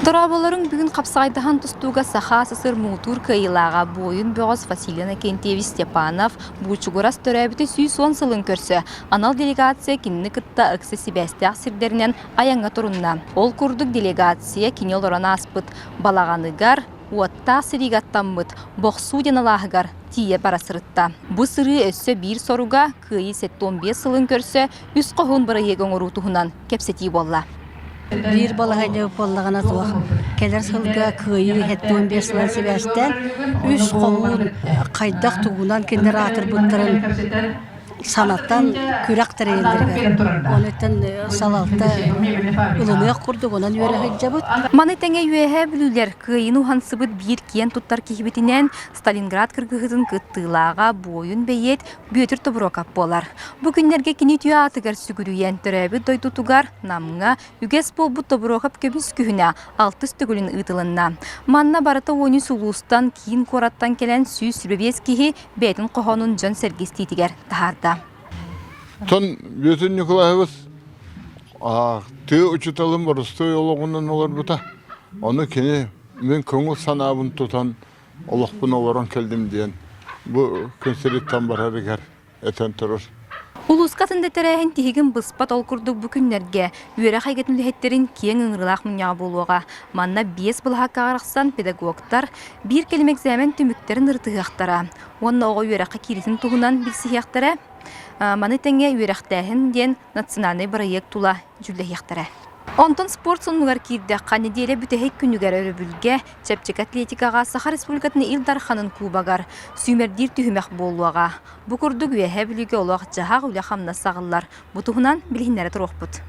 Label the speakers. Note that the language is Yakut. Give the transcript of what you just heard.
Speaker 1: Дорооболоруҥ бүгүн хапсаҕайдаһан тустууга Саха СССР муҥутуур кыайыылааҕа буойун бөҕөс Василий Иннокентьевич Степанов Буучугурас төрөөбүтэ 110 сылын көрсө анал делегация кинини кытта ыкса сибээстээх сирдэринэн айаҥҥа турунна. Ол курдук делегация кини олорон ааспыт балаҕаныгар, уоттаах сэриигэ аттаммыт Бохсуу диэн алааһыгар тиийэ бара сырытта. Бу сырыы өссө биир соруга Кыайыы 75 сылын көрсө үс хоһуун бырайыагы оҥоруу туһунан кэпсэтии буолла.
Speaker 2: Биир балаһыанньа буоллаҕына туох кэлэр сылга Кыайыы 75 сылын сибээстээн үс хоһуун хайдах тугунан кинилэр аатырбыттарын санатан күрэх тэрийэллэригэр онуттан салалта ылыныах курдук онон үөрэ сылдьабыт.
Speaker 1: Маны тэҥэ Үөһээ Бүлүүлэр Кыайыыны уһансыбыт биир киэн туттар киһибитинэн Сталинград кыргыһыытын кыттыылааҕа буойун бэйиэт Бүөтүр Тобуруокап буолар. Бу күннэргэ кини үтүө аатыгар сүгүрүйэн төрөөбүт дойдутугар Намҥа үгэс буолбут Тобуруокап көмүс күһүнэ алтыс төгүлүн ыытылынна. Манна барыта 13 улуустан, киин куораттан кэлэн 125 киһи бэйэтин хоһоонун дьон-сэргэ истиитигэр таһаарда.
Speaker 3: Тон Бүөтүр Николаевич тыа учууталын боростуой олоҕунан олорбута. Ону кини мин көҥүл санаабын тутан олохпун олорон кэллим диэн бу күн сириттэн барарыгар этэн турар.
Speaker 1: Улууска атын да тэрээһин тиһигин быспат ол курдук бу күннэргэ үөрэх эйгэтин үлэһиттэрин киэҥ ыҥырыылаах мунньаҕа буолуоҕа. Манна биэс былаһааккаҕа арахсан педагогтар биир кэлим экзамен түмүктэрин ырытыһыахтара уонна оҕо үөрэххэ кииритин туһунан билсиһиэхтэрэ. Маны тэҥэ үөрэхтээһин диэн национальнай бырайыак тула дьүүллэһиэхтэрэ. Онтон спорт сонунугар киирдэххэ, нэдиэлэ бүтэһик күнүгэр өрөбүлгэ чэпчэки атлетикаҕа Саха Республикатын Ил Дарханын Кубогар сүүмэрдиир түһүмэх буолуоҕа. Бу курдук Үөһээ Бүлүүгэ олох-дьаһах, үлэ-хамнас саҕыллар. Бу туһунан билиһиннэрэ туруохпут.